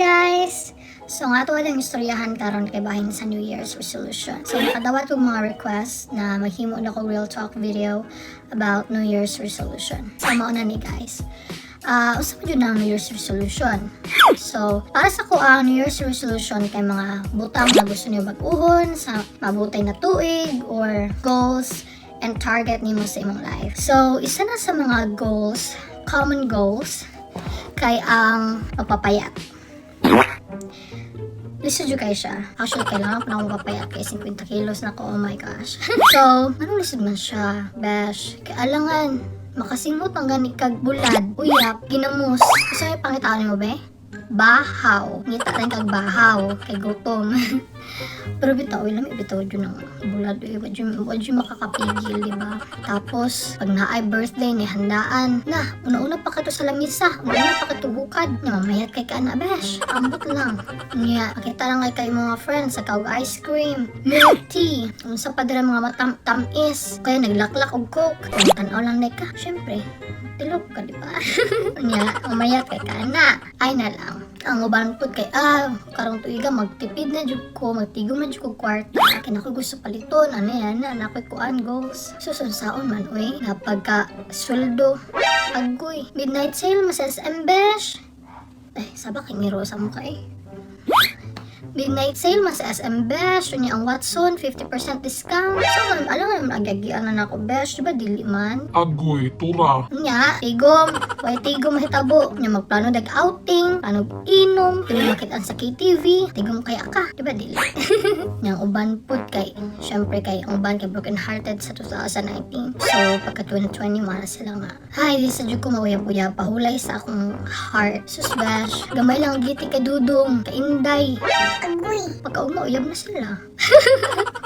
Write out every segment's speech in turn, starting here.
Guys! So nga ato ang istoryahan karon kay bahin sa New Year's resolution. So nakadawat kog mga request na maghimo na ko real talk video about New Year's resolution. So mao na ni, guys. Usa pa jud ang New Year's resolution? So, para sa ko, ang New Year's resolution kay mga butang na gusto niyo bag-uhon sa mabutay na tuig or goals and target nimo sa imong life. So, isa na sa mga goals, common goals, kay ang pagpapayat. Lisod jud kay siya. Actually, kailangan pa na akong magpapayat kay 50 kilos na ko. Oh my gosh. So, anong lisod man siya, besh? Kay alangan, makasingot ang gani kag bulad, uyap, ginamos. Gusto may pangitaan mo, be? Bahaw. Ngita rin kag bahaw. Kay gutom. Pero bitaw, lami bitaw jud ng bulad. Eh, wa jud makakapigil, di ba? Tapos, pag naay birthday ni handaan, na, una-una pa kato sa lamisa, una-una pa kato hukad, na mamayat kay ka na, besh. Ambot lang. Nya, makita lang kay kay mga friends sa kaog ice cream, milk tea, unsa pa dira mga matam tamis, kaya naglaklak og Coke. Kung tan-aw lang na ka, syempre, tilok ka, di ba? Nya, umayat kay ka na. Ay na lang. Ang uban pud kay, karong tuiga magtipid na jud ko, magtigom na jud ko kwarta. Kay nako gusto paliton, ano yan, na ako'y kuan goals. So, unsaon man, uy, nga pagka sweldo, agoy, midnight sale, mas SM, besh. Eh, saba kay ngiro sa mukha eh. Midnight sale mas SM, besh, unya ang Watson 50% discount. So, alam mo agyagian na nako, besh, di ba dili man? Agoy, tura. Nya, tigom, way tigom mahitabo. Nya magplano dag outing, plano inom, pili makitaan sa KTV, tigom kaya ka, di ba dili? Nya ang uban pud kay, syempre kay ang uban kay broken hearted sa 2019. So pagka 2020 mara sila nga, "Ay, di sa jud ko mauyab-uyab, pahulay sa akong heart." Sus, besh, gamay lang giti kay Dudong, kay Inday. Agoy. Pagka uyab na sila.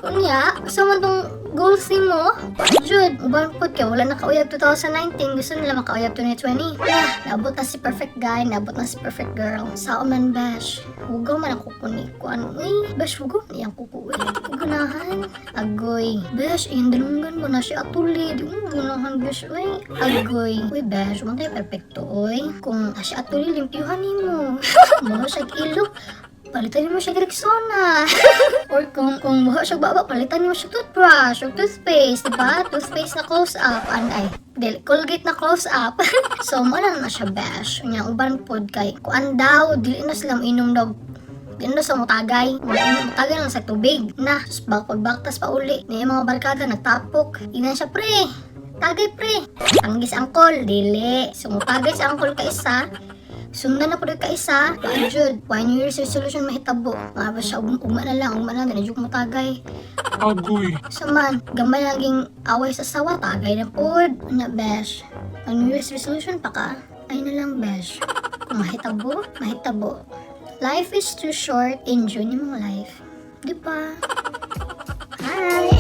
Unya, sa man tong goals nimo, jud, uban pud kay wala na kauyab 2019, gusto nila makauyab 2020. Yeah, naabot na si perfect guy, naabot na si perfect girl. Sao man, besh, hugaw man ang kuko ni kuan. Uy, besh, hugaw man iyang kuko. Uy, di ko ganahan. Agoy. Besh, iyang dalunggan mo na siya atuli. Di mo ganahan, besh, uy. Agoy. Uy, besh, mo tayo perfecto, uy. Kung siya atuli, limpyuhan nimo. Mo siya ilok, palitan mo siya Rexona. Or kung buha siya baba, palitan mo siya toothbrush or toothpaste, di ba? Toothpaste na Close Up, an ay, dili, Colgate na Close Up. So, mo lang na siya, besh. Unya, uban pod kay, kuan daw, dili na sila inom daw, di na sa mutagay. Mutagay lang sa tubig. Na, sus, pagbaktas pa uli. Na yung mga barkada, nagtapok. Ina siya, "Pre, tagay pre." Tanggis angkol, dili. So, mutagay sa angkol ka isa, sundan na po ka isa, jud, why New Year's resolution mahitabo? Mga ba siya, ugma na lang, ugma na lang, ganun mo tagay. Agoy. So man, gamay laging away sa sawa, tagay na pod. Ano, besh? Ang New Year's resolution pa ka? Ay na lang, besh. Kung mahitabo, mahitabo. Life is too short, enjoy niyo mga life. Di ba? Hi!